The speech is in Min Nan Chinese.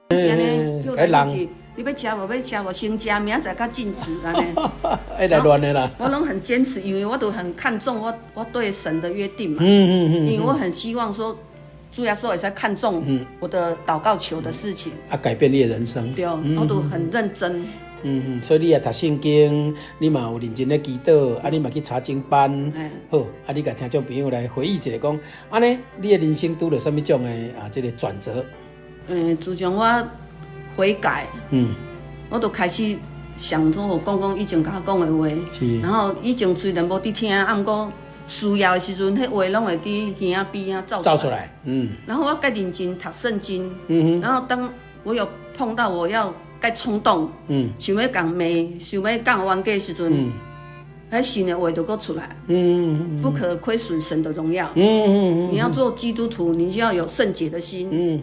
按呢叫來叫去，你欲食無？欲食無？先食，明仔載才進食按呢。會來亂的啦。我攏很堅持，因為我都很看重我對神的約定嘛。因為我很希望說，主耶穌會使看重我的禱告求的事情。啊，改變你的人生。對，我都很認真。嗯嗯，所以你也讀聖經，你嘛有認真咧祈禱，啊，你嘛去查經班，好，啊，你共聽眾朋友來回憶一下，講，按呢，你的人生拄著啥物種的啊，這個轉折？自從我悔改，我就開始想說，我講講以前共我講的話，然後以前雖然無佇聽，啊，毋過需要的時陣，彼話攏會佇耳仔邊仔走出來。然後我較認真讀聖經，然後當我有碰到我要較衝動，想欲共罵，想欲講冤家的時陣，彼神的話就閣出來，不可虧損神的榮耀。你要做基督徒，你就要有聖潔的心。